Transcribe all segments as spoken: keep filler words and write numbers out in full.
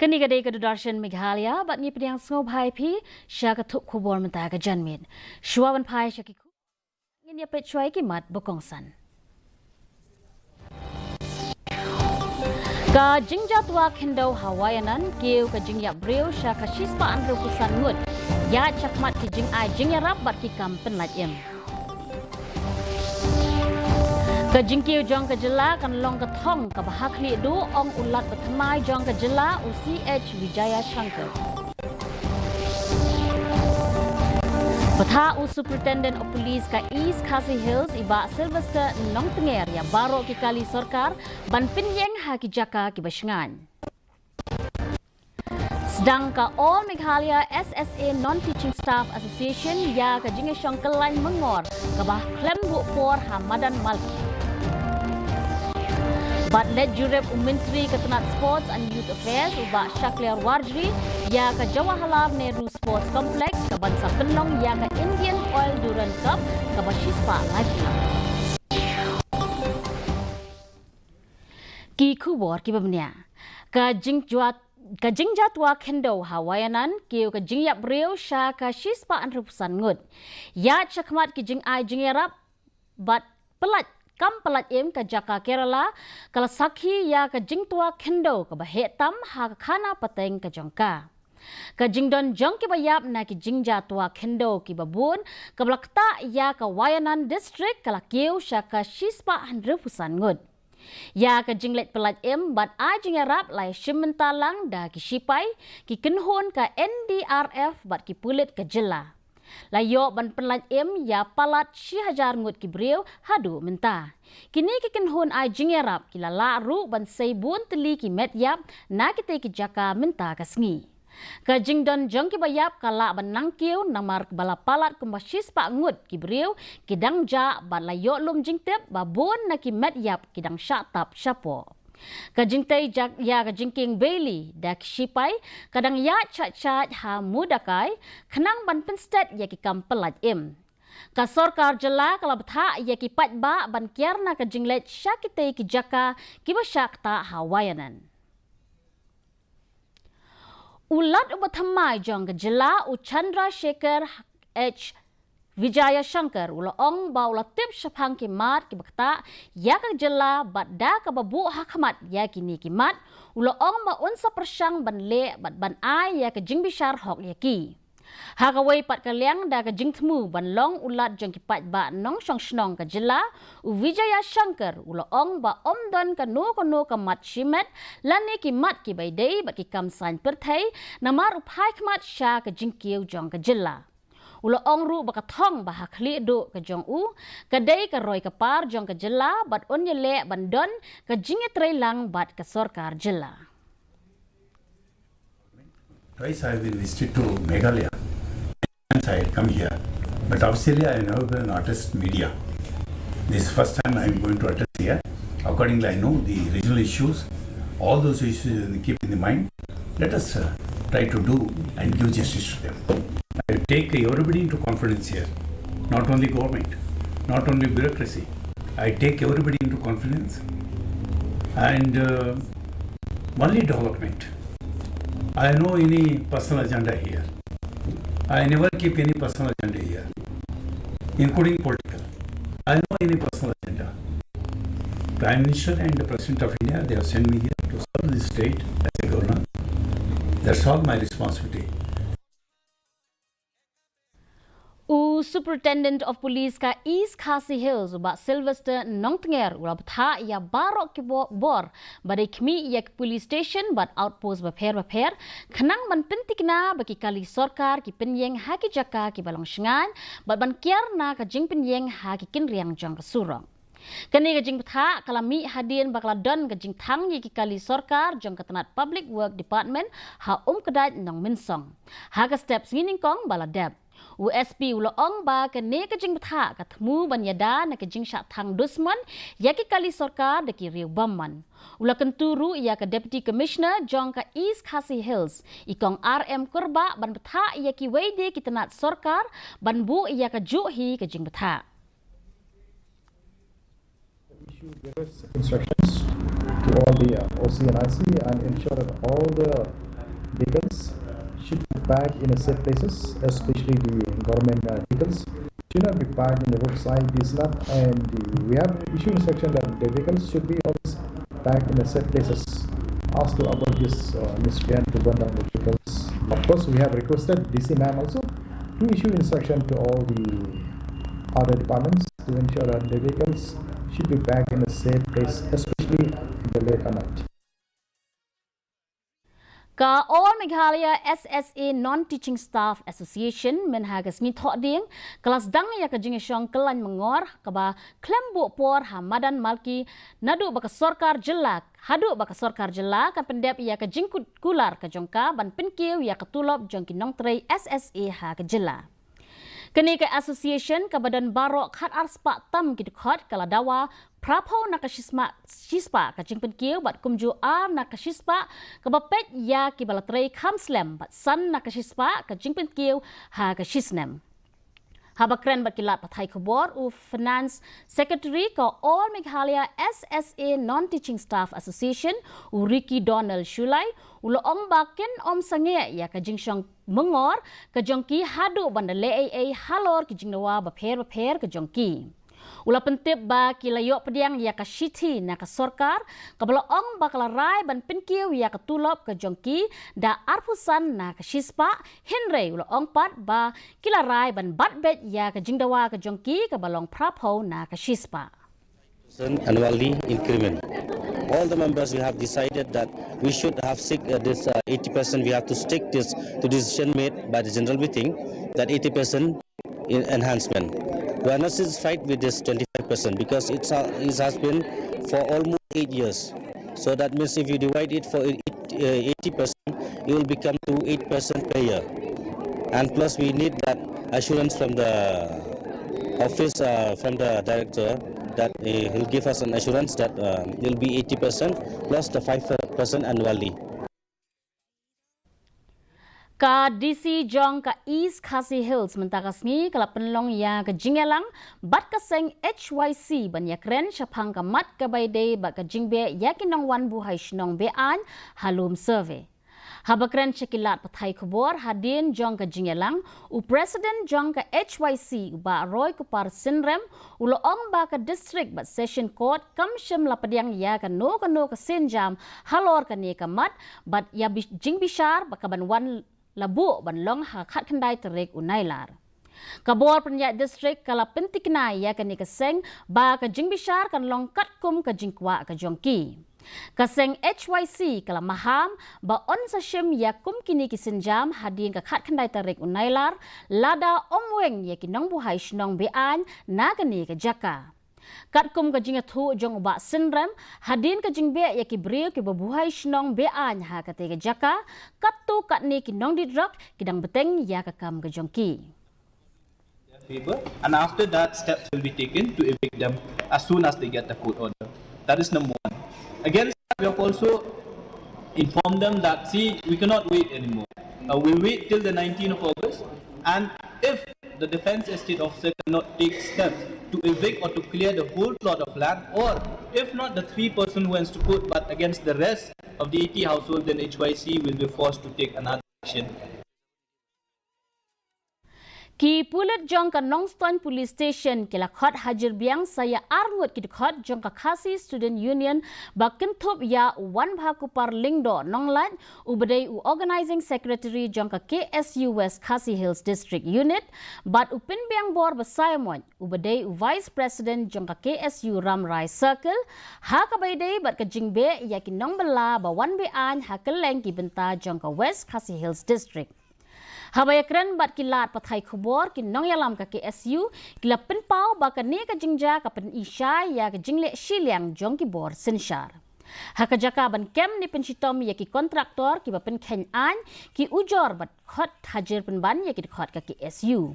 Kane ka dei ka Doordarshan Meghalaya, bad ngi pdiang sngewbha ïa phi sha ka thup khubor mynta ka janmiet. Shuwa ban phai sha ki khubor, ngin ïa peit shuwa ïa ki mat ba kongsan. Ka jingjia twa khyndew ha Wayanad, kiew ka jingïap briew sha ka shispah hynriewphew san ngut. Ïaid shakhmat ki jingai jingïarap bad ki kam pynlait im. Ka jingkiew jong ka jylla kan long ka thong kaba ha khlieh duh, ong u Lat Bathymmai jong ka jylla, u C H Vijayashankar. Bthah u Superintendent of Police ka East Khasi Hills, i Bah Sylvester Nongtnger, ïa baroh ki kali sorkar ban pynïeng ha ki jaka kiba shngaiñ. Sdang ka All Meghalaya S S A Non-Teaching Staff Association ïa ka jingïashong kyllaiñ myngor kaba khlem buh por ha madan Malki. Bad leit jurip u Myntri ka tnat Sports and Youth Affairs, u Bah Shakliar Warjri, ïa ka Jawaharlal Nehru Sports Complex kaban sa pynlong ïa ka Indian Oil Durand Cup kaba shispah laiphew. Ki khubor kiba bniah. Ka jingjia, ka jingjia twa khyndew ha Wayanad, kiew ka jingïap briew sha ka shispah hynriewphew san ngut. Ïaid shakhmat ki jingai jingïarap bad pynlait, kam pynlait im ka jaka Kerala, ka la sakhi ïa ka jingtwa khyndew kaba heh tam ha ka khana pateng ka jong ka. Ka jingdon jong kiba ïap na ki jingjia twa khyndew kiba bun, kaba la ktah ïa ka Wayanad District, ka la kiew sha ka shispah hynriewphew san ngut. Ïa ka jingleit pynlait im bad ai jingïarap la ïashim bynta lang da ki shipai, ki kynhun ka N D R F bad ki pulit ka jylla. La ïoh ban pynlait im ïa palat shi hajar ngut ki briew haduh mynta. Kine ki kynhun ai jingïarap ki la lah ruh ban sei bun tylli ki met ïap na kitei ki jaka mynta ka sngi. Ka jingdon jong kiba ïap ka lah ban nang kiew namar ba la palat kumba shispah ngut ki briew ki dang jah bad la ïoh lum jingtip ba bun na ki met ïap ki dang shah tap shapoh. Ka jingtei jak ïa ka jingkieng beili da ki shipai ka dang ïaid shait shait ha Mudakai khnang ban pynstet ïa ki kam pynlait im. Ka sorkar jylla ka la bthah ïa ki paidbah ban kiar na ka jingleit sha kitei ki jaka kiba shah ktah ha Wayanad. U Lat uba thymmai jong ka jylla, u Chandrasekhar H Vijayashankar, u la ong ba u la tip shaphang ki mat kiba ktah ïa ka jylla bad da kaba buh ha khmat ïa kine ki mat, u la ong ba un sa pyrshang ban leh bad ban ai ïa ka jingbishar hok ïa ki. Ha kawei pat ka liang da ka jingthmu ban long u Lat jong ki paidbah nongshong shnong ka jylla, u Vijayashankar u la ong ba ym don kano kano ka mat shimet lane ki mat kiba ïadei bad ki kam saiñ pyrthei namar u phai khmat sha ka jingkiew jong ka jylla. U la ong ruh ba ka thong ba ha khlieh duh ka jong u ka dei ka roi ka par jong ka jylla bad un ïaleh ban don ka jingïatreilang bad ka sorkar jylla. Twice I have been visited to Meghalaya. Once I had come here, but officially I have never been addressed media. This is first time I am going to address here. Accordingly, I know the regional issues, all those issues, when keep in the mind, let us uh, try to do and give justice to them. I take everybody into confidence here, not only government, not only bureaucracy. I take everybody into confidence and uh, only development. I have no any personal agenda here. I never keep any personal agenda here, including political. I have no any personal agenda. Prime Minister and the President of India, they have sent me here to serve the state as a governor. That's all my responsibility. U Superintendent of Police ka East Khasi Hills, u Bah Sylvester Nongtnger, u la bthah ïa baroh ki bo-, bor ba dei khmih ïa ki police station bad outpost bapher bapher, khnang ban pyntikna ba ki kali sorkar ki pynïeng ha ki jaka kiba long shngaiñ bad ban kiar na ka jingpynïeng ha ki kynriang jong ka surok. Kane ka jingbthah ka la mih hadien ba ka la don ka jingthang ïa ki kali sorkar jong ka tnat Public Work Department ha Umkdait Nongmynsong ha ka step sngi nyngkong ba la dep. U S P u la ong ba kane ka jingbthah ka thmu ban ïada na ka jingshah thang dusmon ïa ki kali sorkar da ki riew bymman. U la kyntu ruh ïa ka Deputy Commissioner jong ka East Khasi Hills, i Kong R M Kurbah, ban bthah ïa kiwei de ki tnat sorkar ban buh ïa kajuh hi ka jingbthah. Issue various instructions to all the uh, O C and I C and ensure that all the vehicles should be parked in a safe places, especially the government uh, vehicles should not be parked in the roadside. This not and the, we have issued instruction that the vehicles should be always parked in a safe places as to avoid this uh, miscreant to burn down the vehicles. Of course, we have requested D C ma'am also to issue instruction to all the other departments to ensure that the vehicles should be parked in a safe place, especially in the late at night. Ka All Meghalaya S S A Non-Teaching Staff Association mynha ka sngi Thohdieng ka la sdang ïa ka jingïashong kyllain mangor kaba khlem buh por ha madan Malki naduh ba ka sorkar jylla haduh ba ka sorkar jylla kan pyndep ïa ka jingkular ka jong ka ban pynkiew ïa ka tulop jong ki nongtrei S S A ha ka jylla. Kane ka association kaba don baroh khat ar spah tam ki dkhot ka la dawa phra phew na ka shispah, shispah ka jingpynkiew bad kumjuh ar na ka shispah kaba peit ïa kiba la trei kham slem bad san na ka shispah ka jingpynkiew ha ka shisnem. Haba kren bad ki lad pathai khubor u Finance Secretary ka All Meghalaya S S A Non-Teaching Staff Association u Ricky Donald Shullai u la ong ba kin ym sangeh ïa ka jingshong mangor ka jong ki haduh ban da leh ei ei halor ki jingdawa bapher bapher ka jong ki. U la pyntip ba ki la ïoh pdiang ïa ka shithi na ka sorkar kaba la ong ba ka la rai ban pynkiew ïa ka tulop ka jong ki da arphew san na ka shispah, hynrei u la ong pat ba ki la rai ban bat beit ïa ka jingdawa ka jong ki kaba long phra phew na ka shispah. Annually increment. All the members, we have decided that we should have stick uh, this uh, eighty percent. We have to stick this to decision made by the general meeting that eighty percent in enhancement. We are not satisfied with this twenty-five percent because it's, uh, it has been for almost eight years. So that means if you divide it for eight, uh, eighty percent, it will become to eight percent per year. And plus we need that assurance from the office, uh, from the director, that uh, he'll give us an assurance that uh, it'll be eighty percent plus the five percent annually. Ka D C jong ka East Khasi Hills mynta ka sngi ka la pynlong ïa ka jingïalang bad ka seng H Y C ban ïakren shaphang ka mat kaba ïadei bad ka jingbeh ïa ki nongwan buhai shnong be-aiñ ha lum survey. Haba kren sha ki lad pathai khubor hadien jong ka jingïalang, u President jong ka H Y C u Bah Roy Kupar Synrem u la ong ba ka District bad Session Court kam shym la pdiang ïa kano kano ka sienjam halor kane ka mat bad ïa bi- jingbishar ba ka ban wan la buh ban long ha ka khatkhyndai tarik u Nailar. Ka bor pynïaid district ka la pyntikna ïa kane ka seng ba ka jingbishar kan long katkum ka jingkwah ka jong ki. Ka seng H Y C ka la maham ba yn sa shim ïa kum kine ki sienjam hadien ka khatkhyndai tarik u Nailar lada ym weng ïa ki nongbuhai shnong be-aiñ na kane ka jaka. Katkum ka jingïathuh jong u Bah Synrem, hadien ka jingbeh ïa ki briew kiba buhai shnong be-aiñ ha kata ka jaka, katto katne ki nongdit rok ki dang bteng ïa ka kam ka jong ki. Their favor, and after that, steps will be taken to evict them as soon as they get the court order. That is number one. Against that, we have also informed them that, see, we cannot wait anymore. Uh, we'll wait till the nineteenth of August, and if the defense estate officer cannot take steps to evict or to clear the whole plot of land, or if not the three person who went to court, but against the rest of the eighty households, then H Y C will be forced to take another action. Ki pulit jong ka Nongstoiñ Police Station ki la khot hajir biang sa ïa arngut ki dkhot jong ka Khasi Student Union ba kynthup ïa u Wanbhakupar Lyngdoh Nonglait uba dei u Organising Secretary jong ka K S U West Khasi Hills District Unit bad u Pynbiangbor Basaiawmoit uba dei u Vice President jong ka K S U Ramrai Circle ha kaba ïadei bad ka jingbeh ïa ki nongbylla ba wan be-aiñ ha kylleng ki bynta jong ka West Khasi Hills District. Haba ïakren bad ki lad pathai khubor ki nongïalam ka K S U ki la pynpaw ba kane ka jingjia ka pyni shai ïa ka jingleh shiliang jong ki bor synshar. Ha ka jaka ban kem ne pynshitom ïa ki kontraktor kiba pynkheiñ aiñ ki ujor bad khot hajir pynban ïa ki dkhot ka K S U.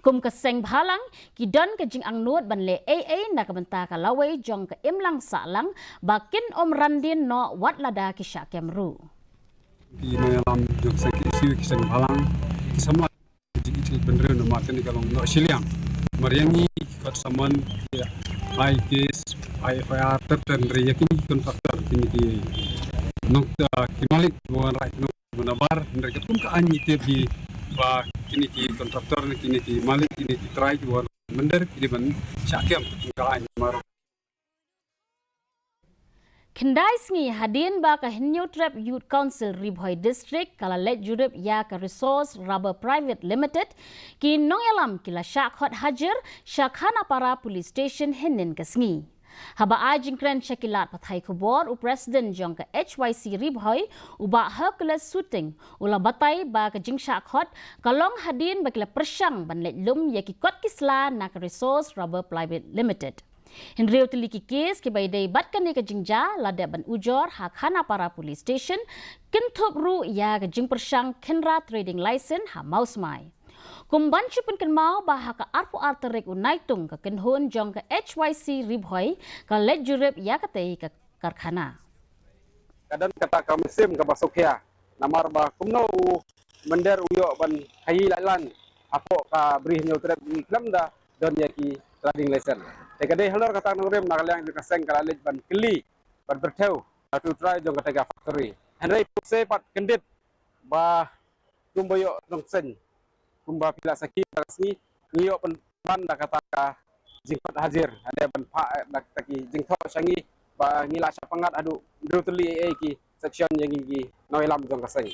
Kum ka seng bhalang ki don ka jingangnud ban leh ei ei na ka bynta ka lawei jong ka imlang sahlang ba kin ym ran dien noh wat lada ki shah kem ruh. Ki nongïalam jong ka seng K S U ki seng bhalang ki samla ki jingïeit ki bynriew namar kane ka long noh shiliang. Namar ïa ngi ki khot summon ki ai case, ai F I R ter ter hynrei ïa kine ki kontraktor kine ki nong ki malik ba wanrah ki nong Nabar, hynrei katkum ka aiñ ngi tip hi ba kine ki contractor ne kine ki malik, kine ki trai kiba wan mynder ki dei ban shah kem katkum ka aiñ namar. Khyndai sngi hadien ba ka Hynñiewtrep Youth Council Ri Bhoi District ka la leit jurip ïa ka Resource Rubber Private Limited, ki nongïalam ki la shah khot hajir sha Khanapara Police Station hynnin ka sngi. Haba ai jingkren sha ki lad pathai khubor, u President jong ka H Y C Ri Bhoi, u Bah Hercules Suting, u la batai ba ka jingshah khot ka long hadien ba ki la pyrshang ban leit lum ïa ki kot ki sla na ka Resource Rubber Private Limited. Hynriew tylli ki kes kiba ïadei bad kane ka jingjia la dep ban ujor ha Khanapara Police Station, kynthup ruh ïa ka jingpyrshang khynra trading license ha Mawsmai. Kum ban shu pynkynmaw ba ha ka arphew ar tarik u Naitung ka kynhun jong ka H Y C Ri Bhoi ka leit jurip ïa katei ka karkhana. Ka don kata ka mynsiem kaba sngewkhia namar ba kumno u mynder u ïoh ban khaïi lailan hapoh ka Bri Hynñiewtrep, ngi khlem da don ïa ki trading license. Te ka dei halor kata ka nongrim na ka liang jong ka seng ka la leit ban kylli, ban pyrthew ïa utu u trai jong kata ka factory. Hynrei pyrshah pat kyndit ba kumba ïoh nongsein, kumba phi la sakhi ba ka sngi ngi ïoh pynban da kata ka jingkhot hajir, hynrei ban phah, eh, da kata ki jingthoh sha ngi ba ngi la shah pyngngad haduh hynriew tylli ei ei ki section ïa ngi ki nongïalam jong ka seng.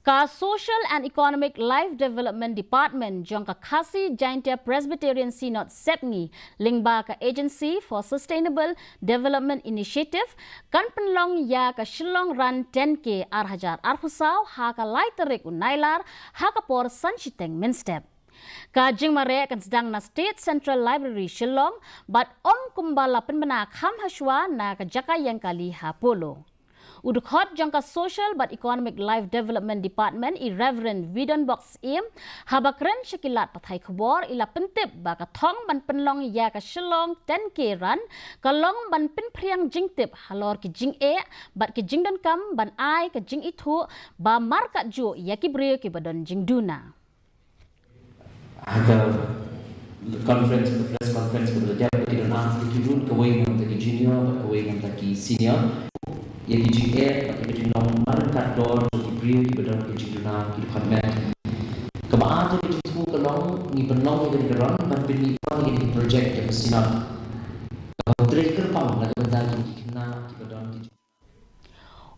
Ka Social and Economic Life Development Department jong ka Khasi Jaintia Presbyterian Synod Sepngi, lyngba ka Agency for Sustainable Development Initiative, kan pynlong ïa ka Shillong Run ten K ar hajar arphew saw ha ka lai tarik u Nailar ha ka por san shiteng mynstep. Ka jingmareh kan sdang na State Central Library Shillong bad ym kumba la pynbna kham hashwa na ka jaka ïeng kali ha Polo. U dkhot jong ka Social bad Economic Life Development Department, i Reverend Widon Box Im, haba kren sha ki lad pathai khubor, i la pyntip ba ka thong ban pynlong ïa ka Shillong ten K Run ka long ban pynphriang jingtip halor ki jingeh bad ki jingdonkam ban ai ka jingithuh ba markatjuh ïa ki briew kiba don jingduna. Ha ka conference, ka press conference kaba la dep, ki don ar tylli ki run, kawei na bynta ki junior bad kawei na bynta ki senior. Ïa ki jingeh bad ïa ki jinglong markatdor jong ki briew kiba don ki jingduna, ki dkhot met. Kaba ar ka jingthmu ka long ngi pynlong ïa kane ka run ban pynmih ïa kane ka project jong ka Synod. Kaba trei kyrpang na ka bynta ki khynnah kiba don ki jing-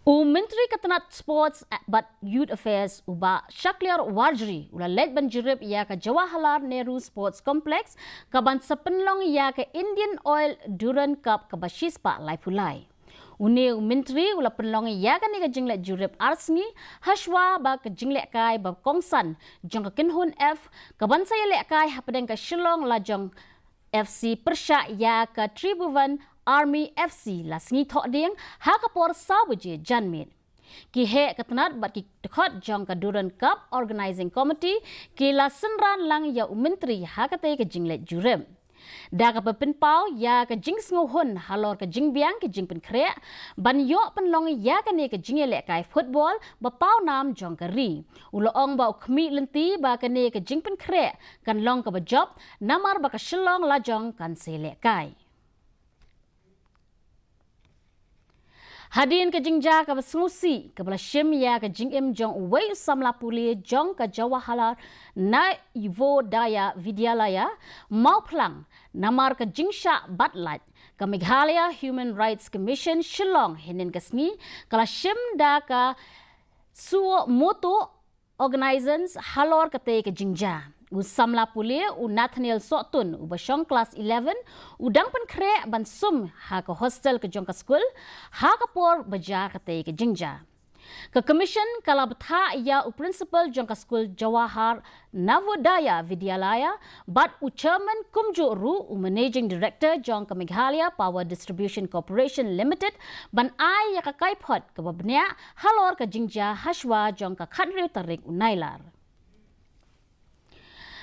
U Myntri ka tnat Sports bad Youth Affairs, u Bah Shakliar Warjri, u la leit ban jurip ïa ka Jawaharlal Nehru Sports Complex, kaban sa pynlong ïa ka Indian Oil Durand Cup kaba shispah laiphew lai. Une u Myntri u la pynlong ïa kane ka jingleit jurip ar sngi hashwa ba ka jinglehkai ba kongsan jong ka kynhun F kaban sa ïalehkai hapdeng ka Shillong Lajong F C pyrshah ïa ka Tribhuvan Army F C la sngi Thohdieng ha ka por saw baje janmiet. Ki heh ka tnat bad ki dkhot jong ka Durand Cup Organising Committee ki la synran lang ïa u Myntri ha katei ka jingleit jurip. Da kaba pynpaw ïa ka jingsngewhun halor ka jingbiang ki jingpynkhreh ban ïoh pynlong ïa kane ka jingïalehkai football ba paw nam jong ka ri, u la ong ba u khmih lynti ba kane ka jingpynkhreh kan long kaba jop namar ba ka Shillong Lajong kan sa ïalehkai. Hadien ka jingjia kaba sngewsih kaba la shim ïa ka jingim jong uwei u samla pule jong ka Jawaharlal Navodaya Vidyalaya Mawphlang namar ka jingshah bat lait, ka Meghalaya Human Rights Commission Shillong hynnin ka sngi ka la shim da ka suo moto Organizers halor katei ka jingjia. U samla pule u Nathaniel Sohtun uba shong klas eleven u dang pynkhreh ban sum ha ka hostel ka jong ka skul ha ka por ba jia katei ka jingjia. Ka Commission ka la bthah ïa u Principal jong ka skul Jawahar Navodaya Vidyalaya bad u Chairman kumjuh ruh u Managing Director jong ka Meghalaya Power Distribution Corporation Limited ban ai ïa ka kaiphod kaba bniah halor ka jingjia hashwa jong ka khathynriew tarik u Nailar.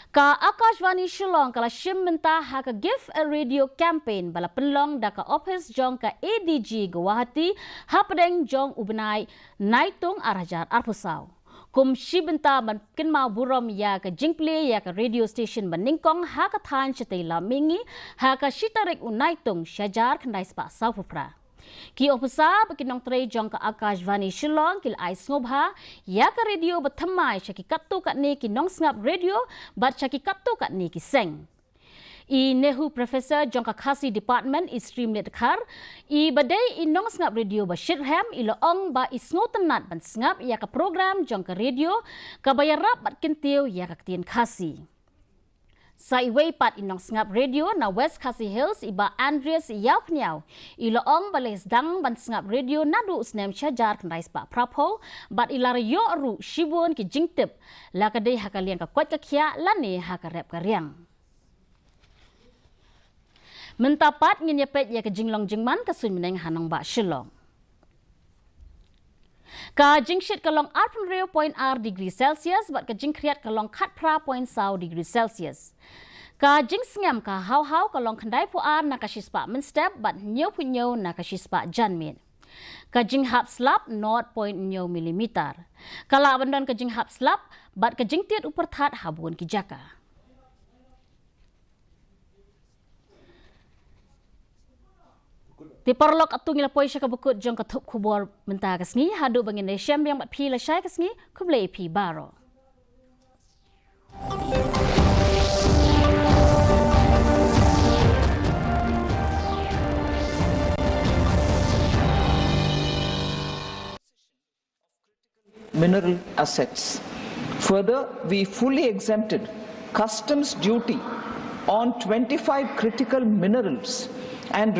Ka Akashvani Shillong ka la shim mynta ha ka Give a Radio campaign ba la pynlong da ka ophis jong ka A D G Guwahati hapdeng jong u bnai Naitung ar hajar arphew saw. Kum shi bynta ban kynmaw burom ïa ka jingplie ïa ka radio station ba nyngkong ha ka thaiñ shatei lam mihngi ha ka shi tarik u Naitung shi hajar khyndai spah sawphew phra. Ki ophisar bad ki nongtrei jong ka Akashvani Shillong ki la ai sngewbha ïa ka radio ba thymmai sha ki katto katne ki nongsngap radio bad sha ki katto katne ki seng. I Nehu Professor jong ka Khasi Department, i Sri Mlidkhar, i ba dei i nongsngap radio ba shitrhem, i la ong ba i sngewtynnat ban sngap ïa ka program jong ka radio kaba ïarap bad kyntiew ïa ka ktien Khasi. Sa iwei pat i nongsngap radio na West Khasi Hills, i Bah Andreas Ïawphniaw, i la ong ba la sdang ban sngap radio naduh u snem shihajar khyndai spah phraphew bad i la ïoh ruh shibun ki jingtip, la ka dei ha ka liang ka koit ka khiah lane ha ka rep ka riang. Mynta pat ngin ïa peit ïa ka jinglong jingman ka suiñ bneng ha nongbah Shillong. Ka jingshit ka long arphew hynriew point ar degree Celsius bad ka jingkhriat ka long khatphra point saw degree Celsius. Ka jingsngem ka haw haw ka long khyndaiphew ar na ka shispah mynstep bad hynñiewphew hynñiew na ka shispah janmiet. Ka jinghap slap nought point hynñiew millimeter. Ka lah ban don ka jinghap slap bad ka jingtied u pyrthat ha bun ki jaka. Te paralok, katto ngi la poi sha kaba kut jong ka thup khubor mynta ka sngi, haduh ba ngin ïashem biang bad phi lashai ka sngi, khublei ïa phi baroh. Mineral assets. Further, we fully exempted customs duty on twenty-five critical minerals and